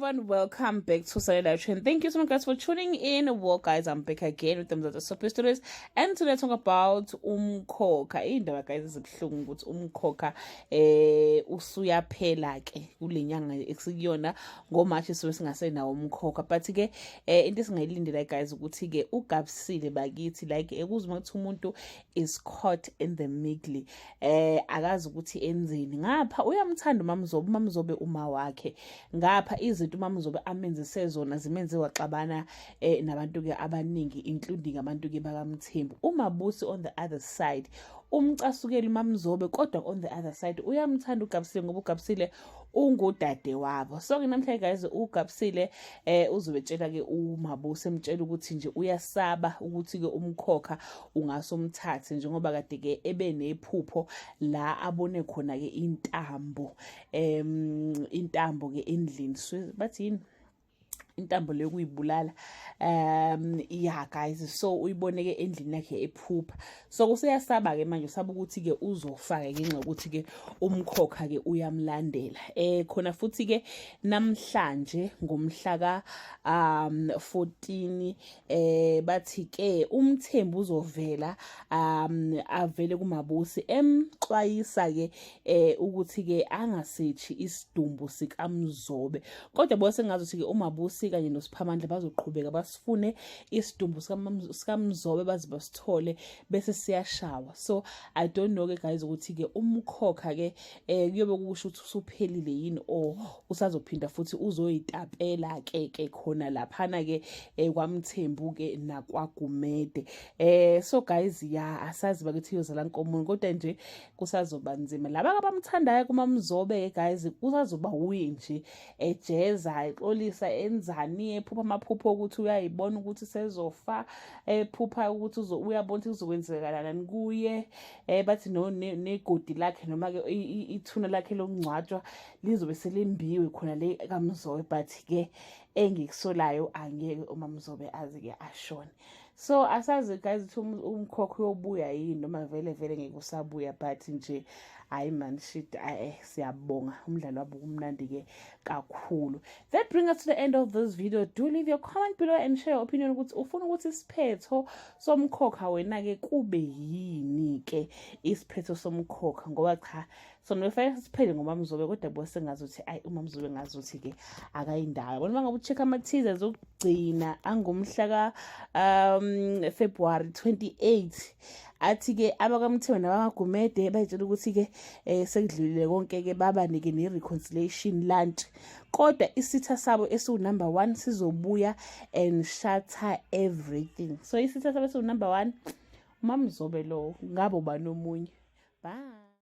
Everyone, welcome back to Sunday Live Trend. Thank you so much, guys, for tuning in. Well, guys, I'm back again with the Soapy Stories, and today I talk about umkhokha. Indaba, guys, ezibuhlungu ukuthi umkhokha usuyaphela ke kule nyanga esikuyona ngoMarch, sobe singasenawo umkhokha. But ke into esingayilindela, guys, ukuthi ke uGabsile bakithi, like ekuzuma ukuthi umuntu is caught in the middle, akazi ukuthi enzeni. Ngapha uyamthanda uMamzobe, uMamzobe uma wakhe. Ngapha izinto uMamzobe amenzise zona zimenze waxabana nabantu ke abaningi, including abantu ke bakaMthembu. UMabusi on the other side umcasukela uMamzobe, kodwa on the other side uyamthanda uGabsile ngoba uGabsile ungudade wabo. So ke namhlanje, guys, uGabsile uzobe tshela ke uMabusi, emtshela ukuthi nje uyasaba ukuthi ke umkhokha ungasomthathe, njengoba kade ke ebe nephupho la abone khona ke intambo, intambo ke endlini. So bathi yini intambo leyo kuyibulala? Yeah, guys, so uyibone ke endlini yakhe ephupha. So kuseyasaba ke manje, usaba ukuthi ke uzofa ke ngenxa yokuthi ke umkhokha ke uyamlandela. Khona futhi ke namhlanje ngomhla ka 14 bathi ke uMthembu uzovela, avele kuMabusi, emxwayisa ke ukuthi ke angasethi isidumbu sikaMzobe. Kodwa bose ngazuthi ke uMabusi kanye noSiphamandla bazoqhubeka basifune isidumbu sikaMzobe baze basithole, bese siyashawa. So I don't know ke, guys, ukuthi ke umkhokha ke kuyobe kusho ukuthi usuphelile yini or usazophinda futhi uzoyitapela ke khona laphana ke kwaMthembu ke nakwaGumede. So guys, ya, asazi bakithi iyozala nkomoni, kodwa nje kusazoba nzima. Laba abamthandayo kuMamzobe ke, guys, kusazoba uye nje ejeza, exolisa, enzani, ephupha amaphupho ukuthi uyayibona ukuthi sezofa, ephupha ukuthi uyabona ukuthi kuzokwenzekalani kuye. Bathi no negodi lakhe noma ke ithuna lakhe lokungcwatshwa lizobe selimbiwe khona le kaMzobe. But ke engikusolayo, angeke uMamzobe aze ke ashone. So asazi, guys, ukuthi umkhokho uyobuya yini noma vele vele ngeke usabuya. But nje hayi man, shit, siyabonga, umdlalo wabo kumnandi ke kakhulu. That bring us to the end of this video. Do leave your comment below and share your opinion ukuthi ufuna ukuthi isiphetho somkhokha wena ke kube yini ke, isiphetho somkhokha, ngoba cha, so nofanele siphele ngoMamzobe. Kodwa bo sengazuthi ayi, uMamzobe ngazuthi ke akayindawo yabona. Uma ngabe ucheck ama-teasers okugcina angomhla ka February 28, athi ke abakaMthembu nabakaGumede bayitshela ukuthi ke sekudlulile konke ke, baba nike ne-reconciliation lunch, kodwa isitha sabo esiwu-number 1 sizobuya and shatter everything. So isitha sabo esiwu-number 1 uMamzobe lo, ngabe ubani omunye? Bye.